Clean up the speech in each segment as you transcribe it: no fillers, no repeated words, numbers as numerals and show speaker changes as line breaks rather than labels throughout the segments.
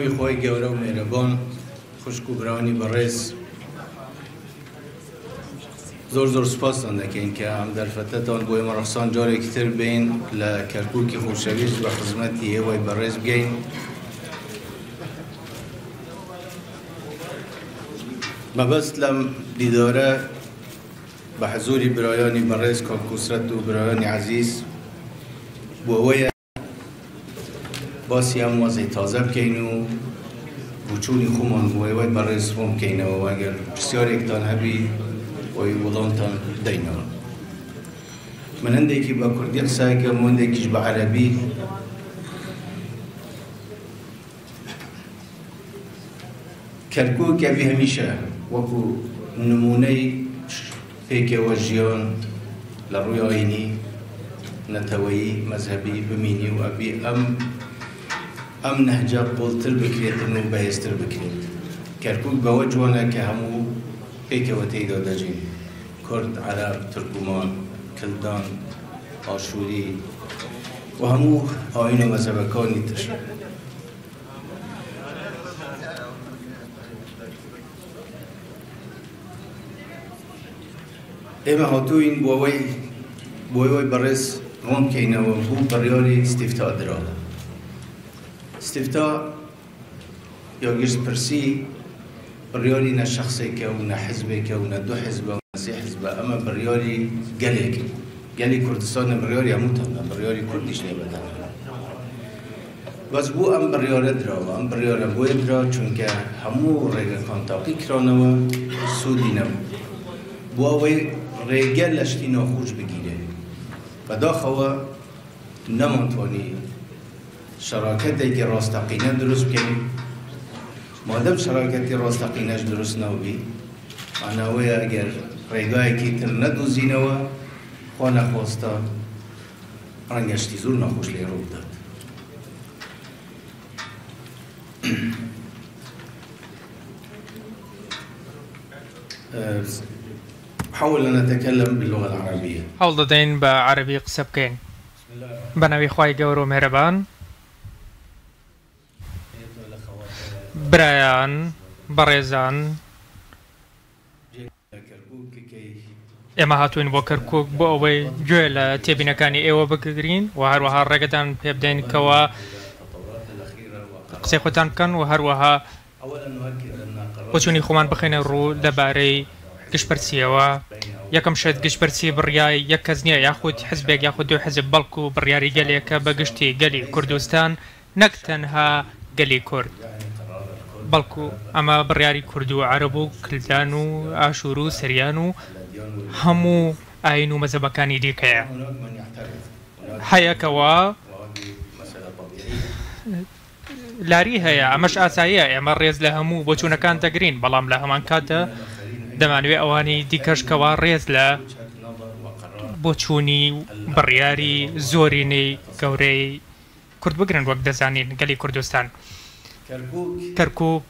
بەناوی خوای گەورە و مێرەبان. خوشک و برانی بەڕێز، زۆر زۆر سوپاستان دەکەین کە ئەم دەرفەتەتان بۆ ئێمە ڕەخسان جارێکی تر بین لە کەرکووکی خۆشەویست بە خزمەتی ئێوەی بەڕێز بگەین. مەبەست لەم دیدارە بە حزوری برایانی بەڕێز کاک کۆسرەت و برایانی عەزیز بۆ ئەوەیە باسی ئەم وەزعی تازە بکەین و بۆچوونی خۆمان بۆ ئێوەی بەڕێز ڕوون بکەینەوە و ئەگەر پرسیارێکتان هەبی بۆی وەڵامتان بدەینەوە. من هەندێکی بە کوردی قسە ئەکەم و هەندێکیش بە عەرەبی. کەرکووک ئەبی هەمیشە وەکو نموونەی پێکەوە ژیان لە ڕووی ئایینی، نەتەوەیی، مەزهەبی بمینی و ئەبی ئەم ئەم نەهجە قوڵتر بکرێتن و بەهێزتر بکرێت. کەرکووک بەوە جوانە کە هەموو پێکەوە تێیدا دەژین، کورد، عەرەب، تورکمان، کلدان، ئاشووری و هەموو ئایین و مەزهەبەکانی تر. ئێمە هاتووین بۆ ئەوەی بۆ ئەوەی بەڕێز ڕوون بکەینەوە بوو بڕیاری استیفتا درا. استیفتا یا گشتپرسی بڕیاری نە شخصێکە و نە حزبێکە و نە دوو حزبە و نە سێ حزبە، ئەمە بڕیاری گەلێکە. گەلی کوردستانە، بڕیاری هەمووتانە، بڕیاری کوردیش نییە بەتەنها. بەس بۆ ئەم بڕیارە دراوە، ئەم بڕیارە بۆیە درا چونکە هەموو ڕێگەکان تاقی کرانەوە سوودی نەبوو، بۆ ئەوەی ڕێگە لە شتی ناخۆش بگیرێ. بەداخەوە نەمانتوانی شەراکەتێکی ڕاستەقینە دروست بکەین. مادەم شەراکەتی ڕاستەقینەش دروست نەوبی، ماناوەیە ئەگەر ڕێگایەکی تر نەدۆزینەوە، خوا نەخواستە ڕەنگە شتی زۆر ناخۆش لێ ڕوو بدات. أحاول أن أتكلم باللغة العربية.
هەوڵ دەدەین بە عەرەبی قسە بکەین. بە ناوی خوای گەورە و مێهرەبان. برایان بەڕێزان، ئێمە هاتووین بۆ کەرکووک بۆ ئەوەی گوێ لە تێبینەکانی ئێوە بگرین و هەروەها ڕێگەتان پێ بدەین کەوا قسەی خۆتان بکەن و هەروەها بۆچوونی خۆمان بخەینە ڕوو لەبارەی گشتپرسییەوە. یەکەم شت گشتپرسی بڕیای یەک کەس نییە یاخود حزبێک یاخود دوو حزب، بەڵکو بڕیاری گەلێکە بە گشتی گەلی کوردستان، نەک تەنها گەلی کورد، بەڵکو ئەمە بڕیاری کورد و عەرەب و کلدان و ئاشوور و سریان و هەموو ئایین و مەزهەبەکانی دیکەیە. هەیە کەوا لاری هەیە، ئەمەش ئاساییە، ئێمە ڕێز لە هەموو بۆچوونەکان دەگرین، بەڵام لە هەمان کاتدا دەمانەوێت ئەوانی دیکەش کەوا ڕێز لە بۆچوونی و بڕیاری زۆرینەی گەورەی کورد بگرن. وەک دەزانین گەلی کوردستان کەرکووک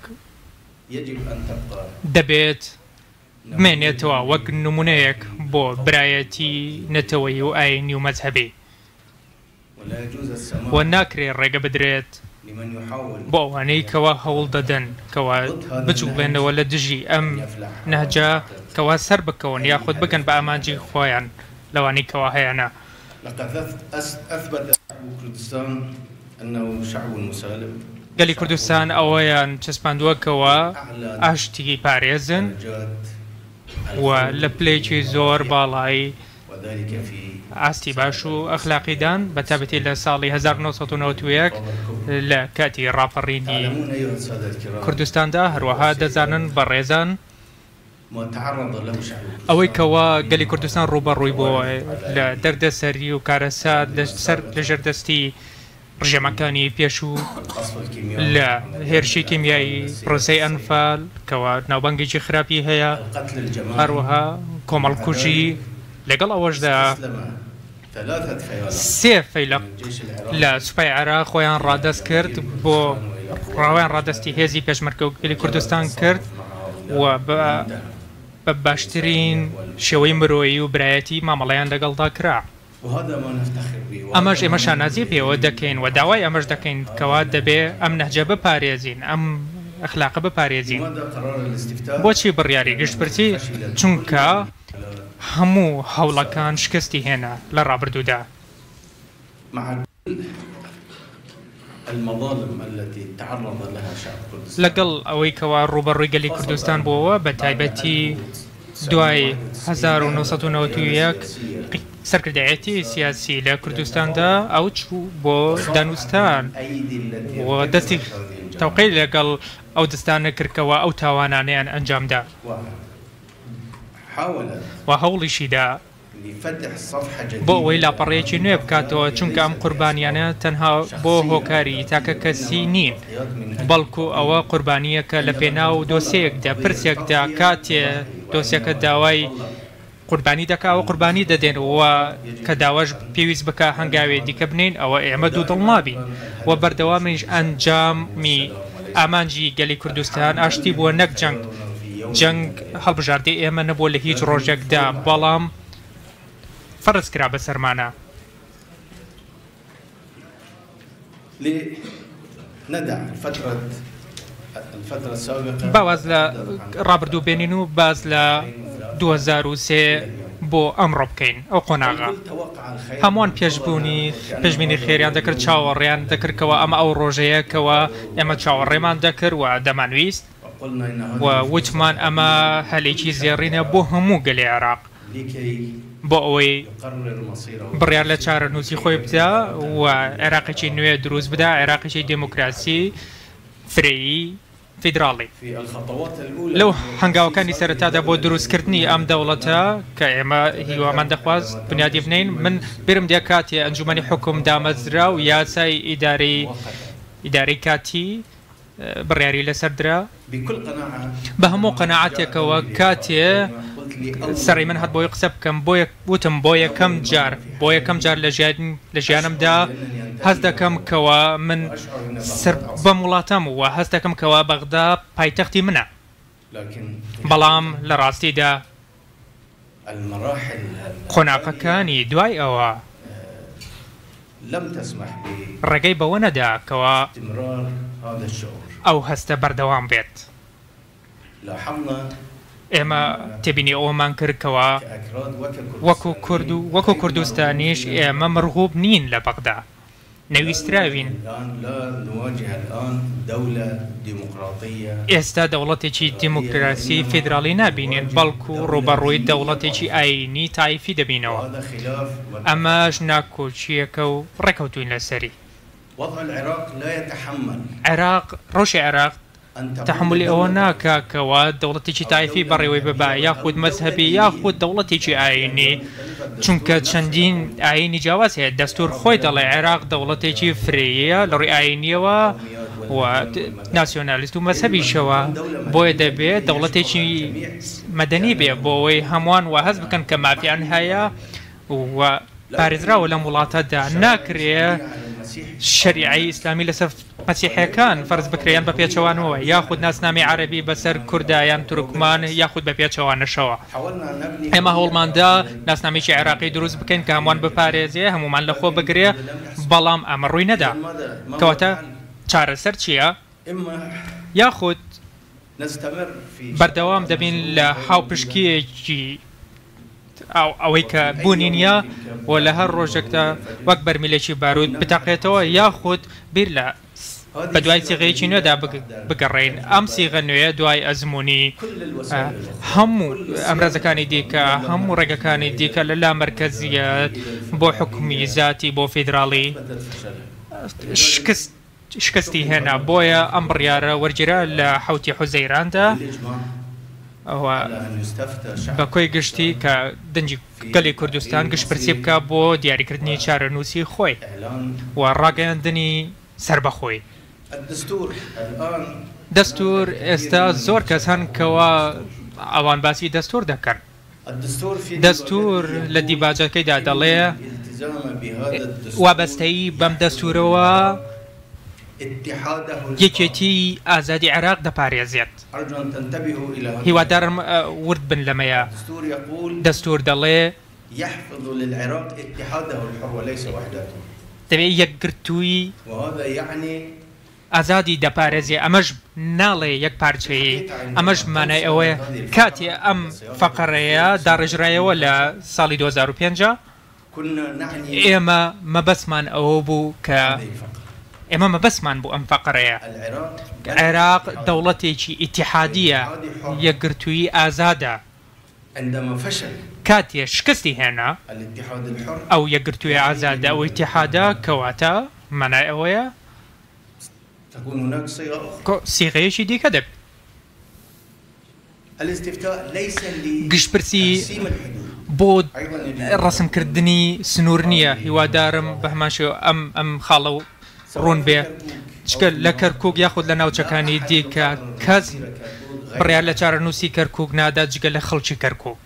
دەبێت بمێنێتەوە وەک نمونەیەک بۆ برایەتی نەتەوەیی و ئایینی و مەزهەبی و ناکرێ ڕێگە بدرێت بۆ ئەوانەی کەوا هەوڵ دەدەن کەوا بجوڵێنەوە لە دژی ئەم نەهجە کەوا سەر بکەون یاخود بگەن بە ئامانجی خۆیان لەوانەی کەوا هەیانە. گەلی کوردستان ئەوەیان چەسپاندووە کەوا ئاشتی پارێزن و لە پلەیەکی زۆر باڵای ئاستی باش و ئەخلاقیدان، بە تایبەتی لە ساڵی 1991 لە کاتی ڕاپەڕینی کوردستاندا. هەروەها دەزانن بەڕێزان ئەوەی کەوا گەلی کوردستان ڕووبەڕووی بووە لە دەردەسەری و کارەسات لەسەر لەژێر دەستی ڕژێمەکانی پێشوو لە هێرشی کیمیایی پرۆسەی ئەنفال کەوا ناوبانگێکی خراپی هەیە، هەروەها کۆمەڵکوژی، لەگەڵ ئەوەشدا سێ فەیلەق لە سوپای عێراق خۆیان ڕادەست کرد بۆ ڕاویان ڕادەستی هێزی پێشمەرگە و گەلی کوردستان کرد و بە باشترین شێوەی مرۆیی و برایەتی مامەڵەیان لەگەڵدا کرا. ئەمەش ئێمە شانازی پێوە دەکەین و داوای ئەمەش دەکەین کەوا دەبێ ئەم نەهجە بپارێزین، ئەم ئەخلاقە بپارێزین. بۆچی بڕیاری گشتپرسی؟ چونکە هەموو هەوڵەکان شکستی هێنا لە ڕابردوودا. لەگەڵ ئەوەی کەوا ڕووبەڕووی گەلی کوردستان بووەوە بە تایبەتی دوای 1991 سەرکردایەتی سیاسی لە کوردستاندا ئەو چوو بۆ دانوستان و دەستی تەوقەی لەگەڵ ئەو دەستانە کرد کەوا ئەو تاوانانەیان ئەنجامدا و هەوڵیشیدا بۆ ئەوەی لاپەڕەیەکی نوێ بکاتەوە، چونکە ئەم قوربانیانە تەنها بۆ هۆکاری تاکەکەسی نین، بەڵکو ئەوە قوربانییەکە لە پێناو دۆسیەیەکدا، پرسێکدا، کاتێ دۆسیەکە داوای قوربانی دەکا ئەوە قوربانی دەدەین و کە داواش پێویست بکا هەنگاوێ دیکە بنێین ئەوە ئێمە دوودڵ نابین و بەردەوامیش ئەنجامی ئامانجی گەلی کوردستان ئاشتی بووە نەک جەنگ. جەنگ هەڵبژاردەی ئێمە نەبووە لە هیچ ڕۆژێکدا، بەڵام فەرز کرا بەسەرمانا. با واز لە ڕابردوو بێنین و باس لە 2003 بۆ ئەمڕۆ بکەین، ئەو قۆناغە. هەمووان پێشبوونی پێشبینی خێریان دەکرد، چاوەڕێیان دەکرد کەوا ئەمە ئەو ڕۆژەیە کەوا ئێمە چاوەڕێمان دەکرد و دەمانویست. و وتمان ئەمە هەلێکی زێڕینە بۆ هەموو گەلی عێراق بۆ ئەوەی بڕیار لە چارەنووسی خۆی بدا و عێراقێکی نوێ دروست بدا، عێراقێکی دێموکراسی، فرەیی، فیدراڵی. لەو هەنگاوەکانی سەرەتادا بۆ دروستکردنی ئەم دەوڵەتە کە ئێمە هیوامان دەخواست بنیادی بنێین، من بیرم دێ کاتێ ئەنجومەنی حوکم دامەزرا و یاسای ئیدارەی کاتی بڕیاری لەسەر درا. بە هەموو قەناعەتێکەوە کاتێ سەری من هات بۆی قسە بکەم بۆ وتم بۆ یەکەم جار بۆ یەکەم جار لە ژیانمدا هەست دەکەم کەوا من سەر بەم وڵاتەم و هەست دەکەم کەوا بەغدا پایتەختی منە. بەڵام لە ڕاستیدا قۆناغەکانی دوای ئەوە ڕێگەی بەوە نەدا کەوا ئەو هەستە بەردەوام بێت. ئێمە تێبینی ئەوەمان کرد کەوا وەکو کورد و وەکو کوردستانیش ئێمە مەرغوب نین لە بەغدا. نەویستراوین. ئێستا دەوڵەتێکی دیموکراسی فیدراڵی نابینین، بەڵکو ڕووبەڕووی دەوڵەتێکی ئایینی تایفی دەبینەوە. ئەمەش ناکۆکییەکە و ڕێککەوتووین لەسەری. عێراق، ڕەوشی عێراق تەحەمولی ئەوە ناکا کەوا دەوڵەتێکی تایفی بەڕێوەی ببا یاخود مەزهەبی یاخود دەوڵەتێکی ئایینی، چونکە چەندین ئایینی جیاواز هەیە، دەستوور خۆی دەڵێ عێراق دەوڵەتێکی فرەییە لە ڕووی ئایینییەوە و ناسیۆنالیست و مەزهەبیشەوە، بۆیە دەبێ دەوڵەتێکی مەدەنی بێ بۆ ئەوەی هەمووان وا هەست بکەن کە مافیان هەیە و پارێزراوە لەم وڵاتەدا، ناکرێ شەریعەی ئیسلامی لەسەر مەسیحیەکان فەرز بکرێ یان بە پێچەوانەوە یاخود ناسنامەی عەرەبی بەسەر کوردا یان تورکمان یاخود بە پێچەوانەشەوە. ئێمە هەوڵماندا ناسنامەیەکی عێراقی دروست بکەین کە هەمووان بپارێزێ، هەموومان لەخۆ بگرێ، بەڵام ئەمە ڕووی نەدا. کەواتە چارەسەر چییە؟ یاخود بەردەوام دەبین لە هاوپشکییەکی ئەوەی کە بوونی نییە و لە هەر ڕۆژێکدا وەک بەرمیلێکی باروت بتەقێتەوە، یاخود بیر لە بەدوای سیغەیەکی نوێدا بگەڕێین. ئەم سیغە نوێیە دوای ئەزموونی هەموو ئامرازەکانی دیکە، هەموو ڕێگەکانی دیکە لە لامەرکەزییەت بۆ حوکمی زاتی بۆ فیدراڵی شکست شکستی هێنا، بۆیە ئەم بڕیارە وەرگیرا لە حەوتی حوزەیراندا و بە کۆی گشتی کە دەنگی گەلی کوردستان گشتپرسی بکا بۆ دیاریکردنی چارەنووسی خۆی و ڕاگەیاندنی سەربەخۆیی. دەستوور ئێستا زۆر کەس هەن کەوا ئەوان باسی دەستوور دەکەن. دەستوور لە دیباجەکەیدا دەڵێ، وابەستەیی بەم دەستوورەوە یەکێتیی ئازادی عێراق دەپارێزێت. هیوادارم ورد بن لەمەیا. دەستوور دەڵێ.
يحفظ للعراق اتحاده الحر وليس وحدته.
دەبێ یەکگرتوویی
وهذا يعني
ئازادی دەپارێزێ، ئەمەش ناڵێ یەکپارچەیی، ئەمەش مانای ئەوەیە کاتێ ئەم فەقەرەیە داڕێژرایەوە لە ساڵی 2005
كنا نعني
ئێمە مەبەستمان ئەوە بوو کە
هذه الفقرة.
ئێمە مەبەستمان بوو ئەم فەقەرەیە.
العراق
عێراق دەوڵەتێکی ئیتیحادیە، یەکگرتوویی ئازادە.
عندما فشل
کاتێ شکستی هێنا
الاتحاد الحر
ئەو یەکگرتووی ئازادە، ئەو ئیتیحادە، کەواتە مانای ئەوەیە
تكون هناك صيغة أخرى.
سیغەیەکی دیکە دەبێت.
الاستفتاء ليس
گشتپرسی
لترسيم الحدود
بۆ
أيضا يجب
ڕەسمکردنی سنوور نییە. هیوادارم بە هەمان شێوە ئەم ئەم خاڵە و ڕوون بێ، چکە لە کەرکوک یاخود لە ناوچەکانی دیکە کەس بڕیار لە چارەنووسی کەرکوک نادات جگە لە خەڵکی کەرکوک.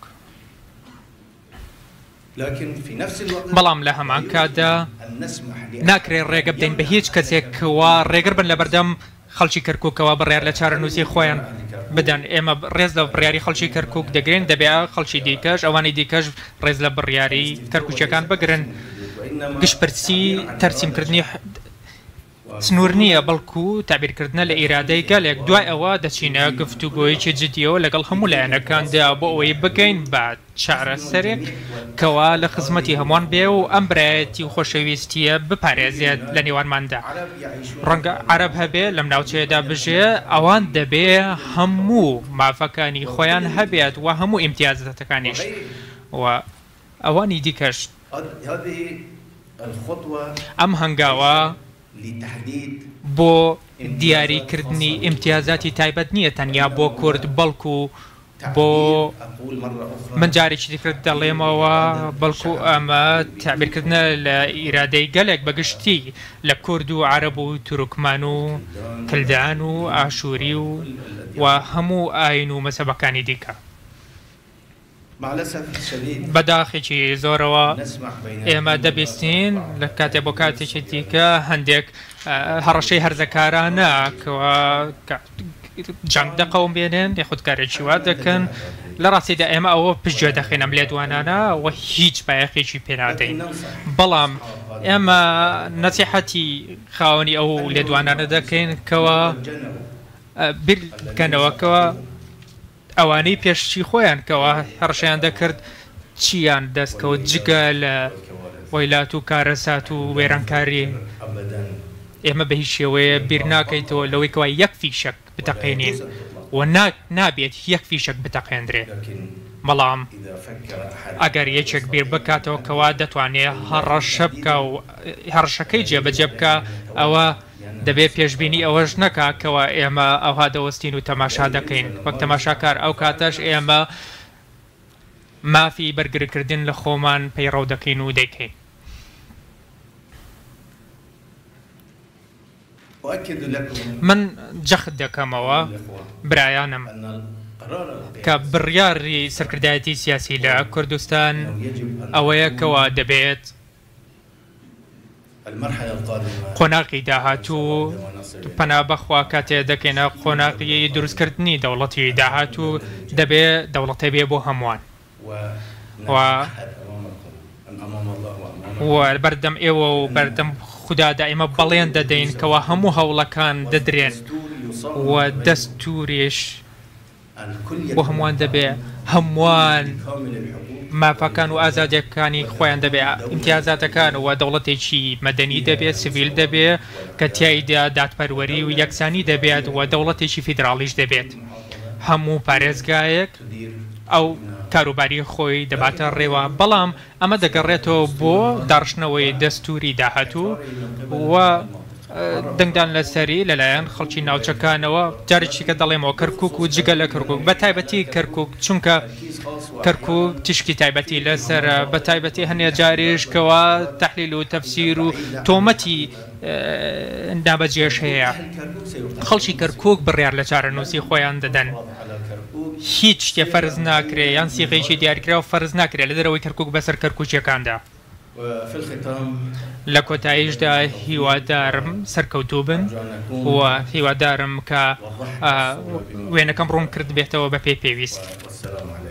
لكن في نفس الوقت
بەڵام لە هەمان کاتدا
أن نسمح لأحد
ناکرێت ڕێگە بدەین بە هیچ کەسێک کەوا ڕێگر بن لە بەردەم خەڵکی کەرکوکەوە بڕیار لە چارەنووسی خۆیان بدەن. ئێمە ڕێز لە بڕیاری خەڵکی کەرکوک دەگرین، دەبێ خەڵکی دیکەش ئەوانی دیکەش ڕێز لە بڕیاری کەرکوکیەکان بگرن.
وإنما
گشتپرسی تەرسیمکردنی سنوور نییە، بەڵکو تەعبیرکردنە لە ئیرادەی گەلێک. دوای ئەوە دەچینە گفتوگۆیەکی جدیەوە لەگەڵ هەموو لایەنەکاندا بۆ ئەوەی بگەین بە چارەسەرێک کەوا لە خزمەتی هەمووان بێ و ئەم برایەتی و خۆشەویستیە بپارێزێت لە نێوانماندا.
عرب يعيشون
ڕەنگە عەرەب هەبێ لەم ناوچەیەدا بژێ، ئەوان دەبێ هەموو مافەکانی خۆیان هەبێت و هەموو ئیمتیازاتەکانیش و ئەوانی دیکەش.
هذه الخطوة
ئەم هەنگاوە
لتحديد
بۆ دیاریکردنی ئیمتیازاتی تایبەت نییە تەنیا بۆ کورد، بەڵکو بۆ
تعبير أقول مرة أخرى
من جارێکی دیکە دەڵێمەوە، بەڵکو ئەمە تعبیرکردنە لە ئیرادەی گەلێک بەگشتی لە کورد و عەرەب و تورکمان و کلدان و ئاشووری و هەموو ئاین و مەزهەبەکانی دیکە.
مع الأسف الشديد
بەداخێکی زۆرەوە
نسمع بين
ئێمە دەبیستین لە کاتێ بۆ کاتێکی دیکە هەندێک هەڕەشەی هەرزەکارانە کەوا جەنگ دەقەوم بێنن یاخود کارێکی وا دەکەن. لە ڕاستیدا ئێمە ئەوە پشتگوێ دەخەین ئەم لێدوانانە و هیچ بایەخێکی پێنادەین، بەڵام ئێمە نەسیحەتی خاوەنی ئەو لێدوانانە دەکەین کەوا بیر بکەنەوە کەوا ئەوانەی پێشی خۆیان کەوا هەڕەشەیان دەکرد چیان دەستکەوت جگە لە وەیلات و کارەسات و وێرانکاری. ئێمە بە هیچ شێوەیە بیر ناکەیتەوە لەوەی کەوا یەک فیشەک بتەقێنین و نابێت یەک فیشەک بتەقێندرێ. بەڵام ئەگەر یەکێک بیر بکاتەوە کەوا دەتوانێت هەڕەشە بکە و هەڕەشەکەی جێبەجێ بکە، ئەوە دەبێت پێشبینی ئەوەش نەکا کەوا ئێمە ئەوها دەوەستین و تەماشا دەکەین وەک تەماشاکار. ئەو کاتەش ئێمە مافی بەرگریکردن لە خۆمان پەیڕەو دەکەین و دەیکەین.
أؤكد لكم
من جەخت دەکەمەوە برایانم
أن القرار
کە بڕیاری سەرکردایەتی سیاسی لە کوردستان ئەوەیە کەوا دەبێت
المرحلة القادمة
قۆناغی داهاتوو پەنا بەخوا کاتێ دەکەینە قۆناغی دروستکردنی دەوڵەتی داهاتوو دەبێ دەوڵەتێ بێ بۆ هەمووان
ونتعهد أمامكم أمام الله وأمامكم
و بەردەم ئێوە و بەردەم خودادا ئێمە بەڵێن دەدەین کەوا هەموو هەوڵەکان دەدرێن
والدستور يصمم
و دەستوریش
الكل
بۆ هەمووان دەبێ، هەمووان
كامل الحقوق
مافەکان و ئازادیەکانی خۆیان دەبێ، ئیمتیازاتەکان و دەوڵەتێکی مەدەنی دەبێت، سیڤیل دەبێ کە تیایدا دادپەروەری و یەکسانی دەبێت و دەوڵەتێکی فیدراڵیش دەبێت. هەموو پارێزگایەک
تدير
ئەو کاروباری خۆی دەباتە ڕێوە، بەڵام ئەمە دەگەڕێتەوە بۆ داڕشتنەوەی دەستوری داهاتوو و دەنگدان لەسەری لەلایەن خەڵکی ناوچەکانەوە. جارێکی کە دەڵێمەوە کەرکوک و جگە لە کەرکوک، بە تایبەتی کەرکوک، چونکە کەرکوک تیشکی تایبەتی لەسەر، بە تایبەتی هەنێ جاریش کەوا تەحلیل و تەفسیر و تۆمەتی نابەجێش هەیە. خەڵکی کەرکوک بڕیار لە چارەنووسی خۆیان دەدەن. هیچ شتێ فەرز ناکرێ یان سیغەیەکی دیاریکراو فەرز ناکرێ لە دەرەوەی کەرکوک بەسەر کەرکوکیەکاندا.
وفي الختام
لە کۆتاییشدا هیوادارم سەرکەوتوو بن و هیوادارم کە وێنەکەم ڕوون کرد بێتەوە بە پێی پێویست.
والسلام عليكم.